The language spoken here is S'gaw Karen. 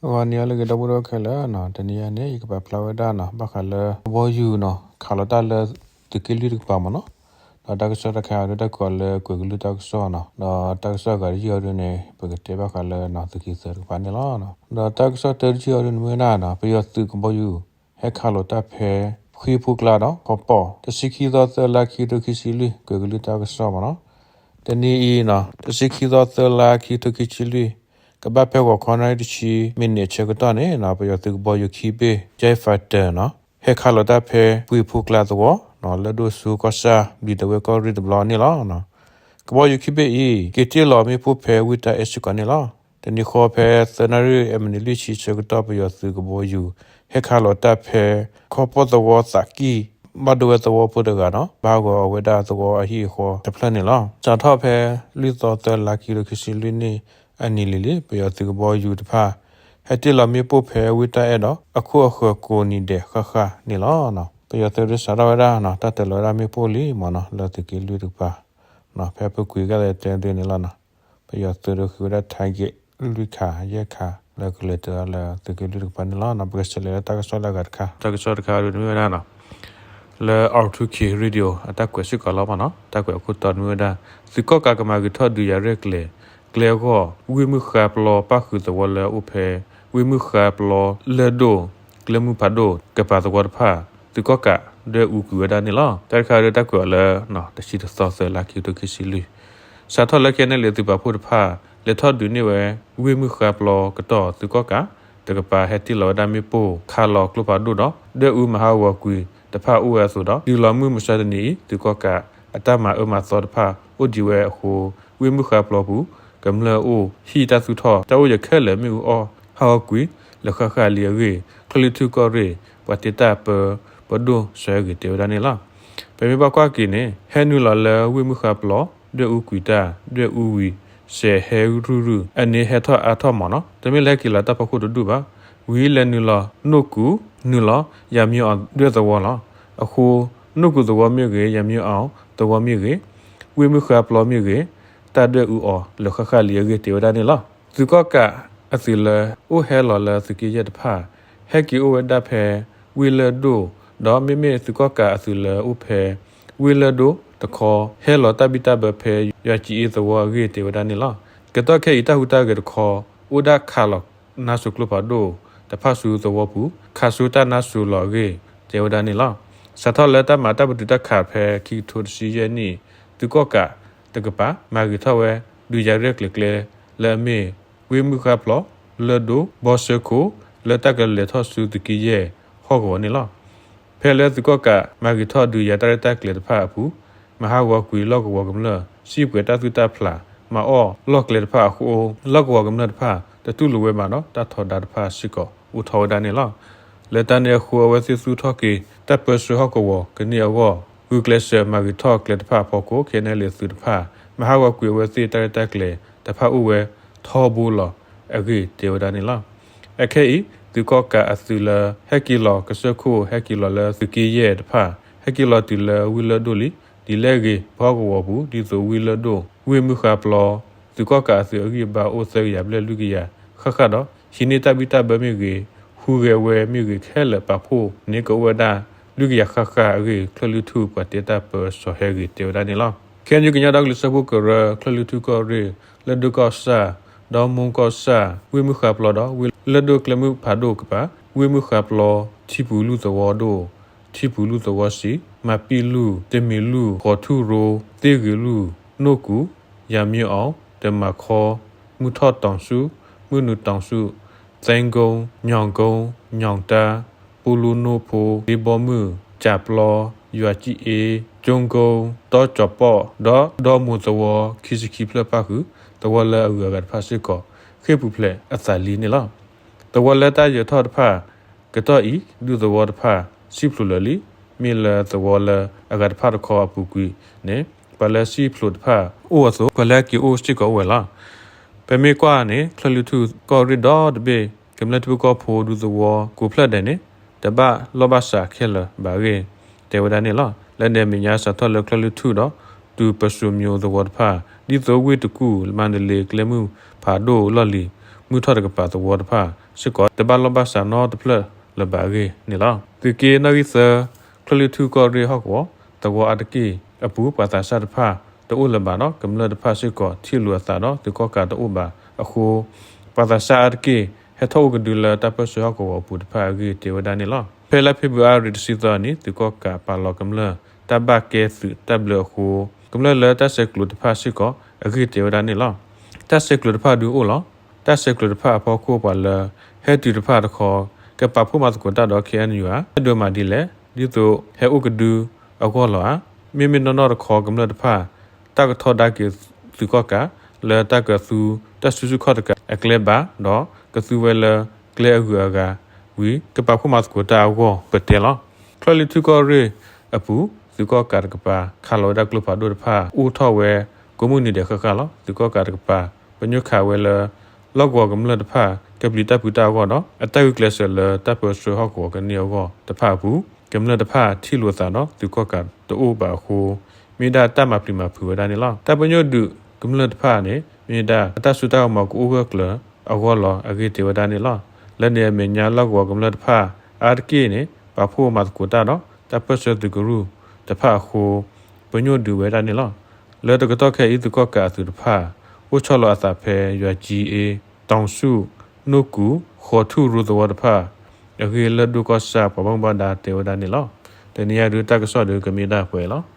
ဂီၤနံၤအါလၢအဂ့ၤ ဒီပုၢ်ဝဲၢ်ခဲလၢာ်နီၤ, တနံၤအံၤန့ၣ် ယကပာ်ဖျါဝဲဒၣ်နီၤ ဘၣ်ဃးလၢကဘီယူၤနီၤ ခးလီၤတၢ်လၢသုးက့လွံၢ်တကပၤမ့ၢ်နီၤ, ဒီးတၢ်ကစီၣ်တခါအံၤဒၣ် တၢ်ကွဲးအီၤလၢကွဲၤကလုၢ်တၢ်ကစီၣ်နီၤ, ဒီးတၢ်ကစီၣ်အဂၤတယုၢ်အံၤဒၣ်န့ၣ် ပကတဲဘၣ်ဃးလၢနီၤ သုးက့သၢတကပၤန့ၣ်လီၤ. ဒီးတၢ်ကစီၣ်တၢတယုၢ်အံၤဒၣ်န့ၣ်မ့ၢ်ဝဲဒၣ်နီၤ ပယီၤသုးကဘီယူၤ ဟဲခးလီၤတၢ်ဖဲ ဖှ့ဖှိၣ်ကျါဒီး ခီပီၣ် တဆံခံသီ သၢလါ ခံကထိခံဆံလွံၢ် ကွဲၤကလုၢ်တၢ်ကစီၣ်မ့ၢ်နီၤ, တနံၤအံၤနီၤ တဆံခံသီ သၢလါ ခံကထိခံဆံလွံၢ် ကဘၣ်ဖဲဂီၤခီနၣ်ရံၣ်တဆံ မံးနံးအဆၢကတီၢ်န့ၣ်နီၤ ပယီၤသုးကဘီယူၤခံဘ့ၣ် Jet Fighter နီၤ ဟဲခးလီၤတၢ်ဖဲ ဖှ့ဖှိၣ်ကျါသဝီနီၤ လၢၢ်ဒိၣ်ဆူကီၢ်ဆၣ် ဘျံးဒဝဲၢ်ကီၢ်ရ့ၣ်တဘျီန့ၣ်လီၤ. ကဘီယူၤခံဘ့ၣ်အံၤ က့ၤတ့ၢ်လီၤမ့ၣ်ပိၢ်ဖဲဝ့ၢ်တၢ်အဲၣ်စ့ၢ်ကီးန့ၣ်လီၤ. တနံၤဃီဖဲသၢနၣ်ရံၣ်အမံးနံးလွံၢ်ဆံဆၢကတီၢ် ပယီၤသုးကဘီယူၤ ဟဲခးလီၤတၢ်ဖဲ ခီပီၣ်သဝီသးကံၢ် ဘၣ်ဒိဝဲသဝီဖိတဂၤဒီး ဘၣ်ဂီၤအဝဲဒၣ်သဝီအဟံၣ်အဃီတဖျၢၣ်န့ၣ်လီၤ. စးထီၣ်ဖဲလွံၢ်သီ သၢလါ ခံကထိခံဆံလွံၢ်နံၣ်အနံၤလံၤလံၤ ပယီၤသုးကဘီယူၤတဖၣ် ဟဲတ့ၢ်လီၤမ့ၣ်ပိၢ်ဖဲဝ့ၢ်တၢ်အဲၣ်ဒီး အခိၣ်အဃၢၤကိးနံၤဒဲးဃၣ်ဃၣ်န့ၣ်လီၤ. ပယီၤသုးဒုးစးထီၣ်ဝဲဒၣ်နီၤ တၢ်တ့ၢ်လီၤဝဲဒၣ်မ့ၣ်ပိၢ်လံမ့ၢ်နီၤ လၢသုးက့လွံၢ်တကပၤ ဖဲအပူၤကွံာ်ကတၢၢ်တဲဒ်န့ၣ်လီၤနီၤ. ပယီၤသုးဒုးဃုဝဲဒၣ် target လွံၢ်ခါ ယဲၢ်ခါ လၢကလဲၤတုၤလၢသုးက့လွံၢ်တကပၤန့ၣ်လီၤ. ပကဆဲးလဲၤလၢတၢ်ကစီၣ်လၢအဂၤတခါ, တၢ်ကစီၣ်တခါဒုးန့ၣ်မ့ၢ်ဝဲဒၣ်နီၤ လၢ R two K Radio အတၢ်ကွဲးစ့ၢ်ကီးလီၤမ့ၢ်နီၤ. တၢ်ကွဲးအခိၣ်တီန့ၣ်မ့ၢ်ဝဲဒၣ် သုးကီၣ်ကးကမၤဂ့ၤထီၣ်ဒုးယၤရဲၣ်ကျဲၤ ကျဲအဂီၢ် ဝ့ၢ်မုၢ်ဃါပျီပၣ်ဃုာ်သဝီလၢအအိၣ်ဖဲ ဝ့ၢ်မုၢ်ဃါပျီလၢၢ်ဒိၣ် ကျဲမုၢ်ဖးဒိၣ် ကပၤသဝီတဖၣ် သုးကီၣ်ကးဒွဲၣ်အူကွံာ်ဝဲဒၣ်န့ၣ်လီၤ. တၢ်တခါဒုးတၢ်ကွဲးအီၤလၢ တဆံတသီ သၢလါ ခံကထိခံဆံလွံၢ် စးထီၣ်လၢ K N L A သုးပာ်ဖှိၣ်တဖၣ် လဲၤထီၣ်ဒုးန့ၢ်ဝဲ ဝ့ၢ်မုၢ်ဃါပျီကတီၢ် သုးကီၣ်ကးတကပၤ ဟဲတ့ၢ်လီၤဝဲဒၣ်မ့ၣ်ပိၢ် ခးလီၤကျိဖးဒိၣ်ဒီး ဒွဲၣ်အူမၤဟးဂီၤကွံာ်တဖၣ်အိၣ်ဝဲအသိးဒီး တုၤလီၤမုၢ်မဆါတနံၤအံၤ သုးကီၣ်ကးအတၢ်မၤအၢမၤသီတဖၣ် အိၣ်ဒံးဝဲအဃိ ဝ့ၢ်မုၢ်ဃါပျီပူၤ ကမျၢၢ်အိၣ် ဟံၣ်တၢ်သူၣ်ထီၣ် တၢ်အိၣ်ယဲၤခဲလၢာ် မ့ၣ်အူအီၣ် ဟးဂီၤကွံာ်လၢာ်ဃၣ်ဃၣ်လံအဂ့ၢ် ကၠဲၣ်လွံၢ်ထူၣ်ကီၢ်ရ့ၣ် ပှၤတ့တၢ်ပၢ ပဒိၣ်စီၤဟဲဂ့ၤတဲဝဲဒၣ်န့ၣ်လီၤ. ပမ့ၢ်ဘၣ်ကွၢ်က့ၤန့ၣ် ဟဲနုာ်လီၤလၢဝ့ၢ်မုၢ်ဃါပျီ ဒွဲၣ်အူကွံာ်တၢ် ဒွဲၣ်အူဝံၤ စဲးဟဲရုၢ်ရုၢ် အန့ၣ်ဟဲထီၣ်အါထီၣ်မ့ၢ်နီၤ တမ့ၢ်လၢဟဲက့ၤလီၤတၢ်ဖီခိၣ်တဒူၣ်ဘၣ်. ဝံၤလဲၤနုာ်လီၤ နိၣ်ကူၣ် နုာ်လီၤ ယၤမံအီၤဒွဲၣ်သဝီလီၤ. အဃိ နိၣ်ကူၣ်သဝီမ့ၢ်ဂ့ၤ ယၤမံအီၤသဝီမ့ၢ်ဂ့ၤ ဝ့ၢ်မုၢ်ဃါပျီမ့ၢ်ဂ့ၤ တၢ်ဒွဲၣ်အူအီၤလၢာ်ဃၣ်ဃၣ်လံအဂ့ၢ်တဲဝဲဒၣ်န့ၣ်လီၤ. သုးကီၣ်ကးအသုးလၢ အိၣ်ဟဲလီၤလၢသုးက့ယဲၢ်တဖၣ် ဟဲက့ၤအိၣ်ဝဲဒၣ်ဖဲ ဝ့ၢ်လၢၢ်ဒိၣ် ဒီးမ့မ့ၢ်သုးကီၣ်ကးအသုးလၢအိၣ်ဖဲ ဝ့ၢ်လၢၢ်ဒိၣ်တခီ ဟဲလီၤတၢ်ဘံၣ်တၢ်ဘၢဖဲ ယွၤစံအ့သဝီအဂ့ၢ်တဲဝဲဒၣ်န့ၣ်လီၤ. ကတီၢ်ခဲအံၤတၢ်ဟူးတၢ်ဂဲၤတခီ အိၣ်ဒၣ်ခးလီၤနါစိၤကျိဖးဒိၣ်တဖၣ်ဆူသဝီပူၤ ခးဆူတၢ်နါစိၤလီၤအဂ့ၢ်တဲဝဲဒၣ်န့ၣ်လီၤ. စးထီၣ်လၢတၢ်မၤတၢ်ပတုာ်တၢ်ခးဖဲခံကထိတဆံယဲၢ်နံၣ် သုးကီၣ်ကးတကပၤ မၤဂ့ၤထီၣ်ဝဲ ဒုးယၤရဲၣ်ကျဲၤကျဲ လၢအမ့ၢ် ဝ့ၢ်မုၢ်ဃါပျီ လၢၢ်ဒိၣ် ဘီဆၢခိၣ် လၢတၢ်ကလဲၤထီၣ်ဆူသုးက့ယဲၢ်ဟီၣ်ကဝီၤန့ၣ်လီၤ. ဖဲလၢသုးကီၣ်ကးမၤဂ့ၤထီၣ်ဒုးယၤတၢ်ရဲၣ်တၢ်ကျဲၤတဖၣ်အပူၤ မၤဟးဂီၤကွံာ်လီၢ်ကဝီၤကမျၢၢ် စံၣ်ပှဲၤတၢ်သူၣ်တၢ်ဖျး မၤအီၣ်လီၢ်ကျဲတဖၣ်အဃိ လီၢ်ကဝီၤကမျၢၢ်တဖၣ် တတူၢ်လိာ်ဝဲဘၣ်ဒီး တၢ်ထီဒါတဖၣ်စ့ၢ်ကီး အိၣ်ထီၣ်ဝဲဒၣ်န့ၣ်လီၤ. လၢတၢ်န့ၣ်အဃိ အဝဲသ့ၣ်သူၣ်ထီၣ်က့ၤ တၢ်ပၢဆှၢဟီၣ်ကဝီၤကန့ၢ်အဂီၢ် ဂုာ်ကျဲးစၢးမၤဂ့ၤထီၣ်ကျဲတဖၣ်အဖီခိၣ် ခဲနဲၣ်လံၤသုးတဖၣ် မၤဟးဂီၤကွံာ်အဝဲသ့ၣ်တၢ်ရဲၣ်တၢ်ကျဲၤတဖၣ်အိၣ်ဝဲထီဘိလီၤအဂ့ၢ်တဲဝဲဒၣ်န့ၣ်လီၤ. အခဲအံၤ သုးကီၣ်ကးအသုးလၢ ဟဲက့ၤလီၤကစၢၢ်ခိၣ် ဟဲက့ၤလီၤလၢသုးက့ယဲၢ်တဖၣ် ဟဲက့ၤလီၤတုၤလၢဝ့ၢ်လၢၢ်ဒိၣ်လံ. ဒ်လဲၣ်ဂ့ၤ ပဟီၣ်ကဝီၤပူၤ ဒ်သိးဝ့ၢ်လၢၢ်ဒိၣ် ဝ့ၢ်မုၢ်ဃါပျီ သုးကီၣ်ကးအသုးအဂံၢ်အဘါအိၣ်သၢကယၤဘျဲၣ်လွံၢ်ကယၤဃၣ်ဃၣ်ဒီး ဟံးန့ၢ်တၢ်ဘံၣ်တၢ်ဘၢမ့ၢ်ဂ့ၤ ဟူးဂဲၤဝဲမ့ၢ်ဂ့ၤခဲလၢာ်ပာ်ဖှိၣ်န့ၣ်ကအိၣ်ဝဲဒၣ် လွံၢ်ကယၤဃၣ်ဃၣ်အဂ့ၢ် ကၠဲၣ်လွံၢ်ထူၣ်ပှၤတ့တၢ်ပၢစီၤဟဲဂ့ၤတဲဝဲဒၣ်န့ၣ်လီၤ. ခဲအံၤကညီဒီကလုာ်စၢဖှိၣ်ကရၢ ကၠဲၣ်လွံၢ်ထူၣ်ကီၢ်ရ့ၣ် လၢၢ်ဒိၣ်ကီၢ်ဆၣ် ဒီးမိၢ်ကီၢ်ဆၣ် ဝ့ၢ်မုၢ်ဃါပျီဒီး ဝ့ၢ်လၢၢ်ဒိၣ်ကျဲမုၢ်ဖးဒိၣ်ကပၤ ဝ့ၢ်မုၢ်ဃါပျီ ထံပူၤလူၢ်သဝီဒိၣ် ထံပူၤလူၢ်သဝီဆံး မၤပံၣ်လူၢ် တမံၤလူၢ် ဃိးထူၣ်ရိ သ့ၣ်ဂ့ၤလူၢ် နိၣ်ကူၣ် ယၤမံအီၤ တမၤခီ မုၢ်ထီၣ်တီၤဆူၣ် မုၢ်နုာ်တီၤဆူၣ် သဲကိ ညီၣ်ကိ ညီၣ်တၢ ပူလူနိၣ်ဖိ လ့ဘီမုၢ် ကၠးပျီ ယွၤကံၣ်အ့ ကၠိကိ တီကၠီၤပီၣ် ဒီးဒီမိၤသဝီ ခံဆံခံဖျၢၣ်ပၣ်ဃုာ် သဝီလၢအဂုၤအဂၤတဖၣ်စ့ၢ်ကီး ဃ့ၢ်ပူၤဖျဲးအသးလံန့ၣ်လီၤ. သဝီလၢတၢ်ယၢၤထီၣ်တဖၣ် ကတီၢ်အံၤ ဒူသဝီတဖၣ် စံၣ်ဖျိးလၢာ်လံ. မ့ၢ်လၢသဝီလၢအဂၤတဖၣ်တခီအပူၤကွံာ်န့ၣ် ပှၤလၢစံၣ်ဖျိးတဖၣ်အိၣ်အသိး ပှၤလၢဟဲက့ၤအိၣ်စ့ၢ်ကီးအိၣ်ဝဲလီၤ. ပမ့ၢ်ကွၢ်န့ၣ် ကၠဲၣ်လွံၢ်ထူၣ်ကီၢ်ရ့ၣ်ဒီတဘ့ၣ် ကမျၢၢ်ထံဖိကီၢ်ဖိဒူသဝီကိးဖျၢၣ်ဒဲးန့ၣ် တဘၣ်လီၢ်ဘၣ်စးခဲလၢာ်ဘၣ်အဂ့ၢ် တဲဝဲဒၣ်န့ၣ်လီၤ. လၢန့ၣ်အမဲာ်ညါစးထီၣ်လၢကၠဲၣ်လွံၢ်ထူၣ်ဒီး တုၤပၢၢ်စိမိၤသဝီတဖၣ် ဒ်သိးဝ့ၢ်တကူၣ် မါဒလ့ ကျဲမုၢ်ဖးဒိၣ်လီၢ်လံၤ မုၢ်ထီၣ်တကပၤသဝီတဖၣ်စ့ၢ်ကီး တဘၣ်လီၢ်ဘၣ်စးနီတဖျၢၣ်လၢၤဘၣ်အဂ့ၢ်န့ၣ်လီၤ. သုးက့နီၣ်ဂံၢ်သၢ ကၠီၣ်လွံၢ်ထူၣ်ကီၢ်ရ့ၣ်ဟီၣ်ကဝီၤ သဝီအါတက့ၢ်အပူၤ ပှၤသးစၢ်တဖၣ်တအိၣ်လၢၤဘၣ်ဒီး ကမျၢၢ်တဖၣ်စ့ၢ်ကီးထံၣ်လိာ်အသးဒီးသုးကီၣ်ကးတအိၣ်ဘၣ်အဃိ ပှၤသးစၢ်အါတက့ၢ် ဟဲထီၣ်အိၣ်ကဒုလၢတၢ်ပၢၢ်ဆၢဟီၣ်ကဝီၤအပူၤတဖၣ်အဂ့ၢ် တဲဝဲဒၣ်န့ၣ်လီၤ. ဖဲလါဖ့ၤဘြူၤအါရံၤတဆံသၢနံၤ သုးကီၣ်ကးပာ်လီၤကမျၢၢ်တၢ်ဘၣ်ကဲသုးတၢ်ဘျၢအဃိ ကမျၢၢ်လၢတၢ်ဆဲးကျိးတဖၣ်စ့ၢ်ကီးအဂ့ၢ် တဲဝဲဒၣ်န့ၣ်လီၤ. တၢ်ဆဲးကျိးတဖၣ်ဒုးအိၣ်လီၤ. တၢ်ဆဲးကျိးတဖၣ်အဖီခိၣ် ပှၤလၢဟဲတုၤတဖၣ်တခီ ကပာ်ဖှိၣ်မၤသကိးတၢ်ဒီး ခ့ၣ်အဲၣ်ယူၣ် ဧါ, ဟဲဒိးမၤဒ်လဲၣ်, ဒ်သိးဟဲအိၣ်ကဒုအဂီၢ်လီၤဧါ. မ့မ့ၢ်နီၢ်နီၢ်တခီ ကမျၢၢ်တဖၣ် တၢ်ကထီဒါက့ၤသုးကီၣ်ကး လၢတၢ်ကသူတၢ်စုဆူၣ်ခီၣ်တကးအကျဲဘၣ်ဒီး ကသူဝဲလၢကျဲအဂုၤအဂၤဝံၤ ကပာ်ဖှိၣ်မၤသကိးတၢ်အဂီၢ်ပတဲလီၤ. ကၠီၣ်လွံၢ်ထူၣ်ကီၢ်ရ့ၣ်အပူၤ သုးကီၣ်ကးတကပၤ ခးလီၤဝဲဒၣ်ကျိဖးဒိၣ်တဖၣ် အိၣ်ထီၣ်ဝဲကိးမုၢ်နံၤဒဲးဃၣ်ဃၣ်လီၤ. သုးကီၣ်ကးတကပၤ ပညိၣ်ခးဝဲလၢ လီၢ်ကဝီၤကမျၢၢ်တဖၣ် ကပျံၤတၢ်ဖုးတၢ်အဂီၢ်ဒီး အတၢ်ဂုာ်ကျဲးစၢးလၢတၢ်ပၢဆှၢဟီၣ်ကဝီၤကန့ၢ်အဂီၢ်တဖၣ်အပူၤ ကမျၢၢ်တဖၣ်ထံၣ်လိာ်သးဒီးသုးကီၣ်ကးတအိၣ်ဘၣ်အဃိ မ့ၢ်ဒၣ်တၢ်မၤပျံၤမၤဖုးဝဲဒၣ်န့ၣ်လီၤ. တၢ်ပညိၣ်ဒုးကမျၢၢ်တဖၣ်န့ၣ် မ့ၢ်ဒၣ်အတၢ်စိတၢ်ကမီၤကအိၣ်ဂၢၢ်ကျၢၤအဂီၢ်လီၤအဂ့ၢ် တဲဝဲဒၣ်န့ၣ်လီၤ. လၢန့ၣ်အမဲာ်ညါ လီၢ်ကဝီၤကမျၢၢ်တဖၣ်အါတက့ၢ်န့ၣ် ပာ်ဖှိၣ်မၤသကိးတၢ်ဒီးတၢ်ပၢၢ်ဆၢသုးကရူၢ်တဖၣ်အဃိ ပညိၣ်ဒုးဝဲဒၣ်န့ၣ်လီၤ. လၢတကတီၢ်ခဲအံၤ သုးကီၣ်ကးအသုးတဖၣ် အိၣ်ဆီလီၤအသးဖဲ ယွၤကၠံအ့, တီၤဆူၣ်, နိၣ်ကူၣ်, ဃီၤထူၣ်ရိသဝီတဖၣ်အဂ့ၢ် လၢၢ်ဒိၣ်ကီၢ်ဆၣ်ပှၤဘၣ်မူဘၣ်ဒါတဲဝဲဒၣ်န့ၣ်လီၤ. တနံၤအံၤဒုးတၢ်ကစီၣ်ဒုးကမ့ၢ်ဒၣ်ပှဲၤလီၤ.